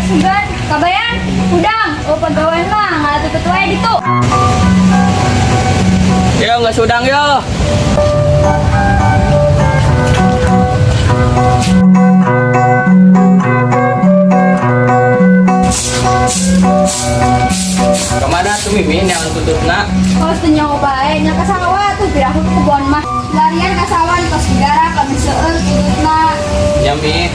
Sugan, kabayan, udang, oh pagawean mah ngalatutut wae ditu. Yo nggak sudang yo. Kemana tuh Mimin yang tutupna? Oh, teu nyaho bae nya ka sawah tuh biar aku ke kebon mah. Larian ka sawah tos digarap kami seueur tututna. Ya Mi.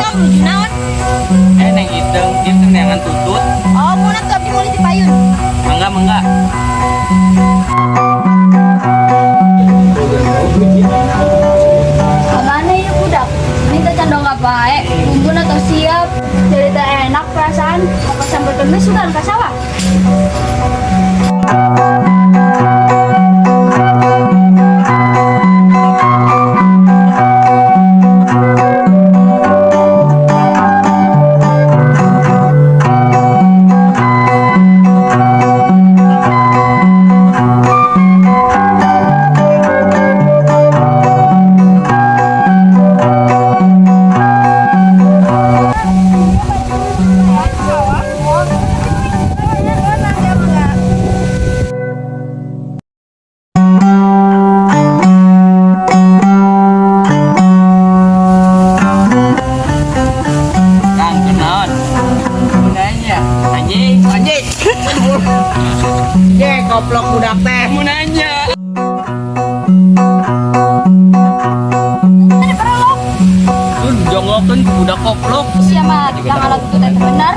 Kamu nuju naon? Eh neng iteng, iteng neangan tutut. Oh, mun atuh abdi meuli ti payun. Mangga mangga. Kamana ieu budak? Ini teh candong ka bae, bumbuna tos siap. Jadi teh enak perasaan, apa sampeurkeun we sugan ka sawah. Kang kenaon? Mau nanya. Anjing, anjing. Ye, koplok budak teh. Mau nanya. Tuh jongokeun budak koplok. Sia mah tukang alat tutut eta bener.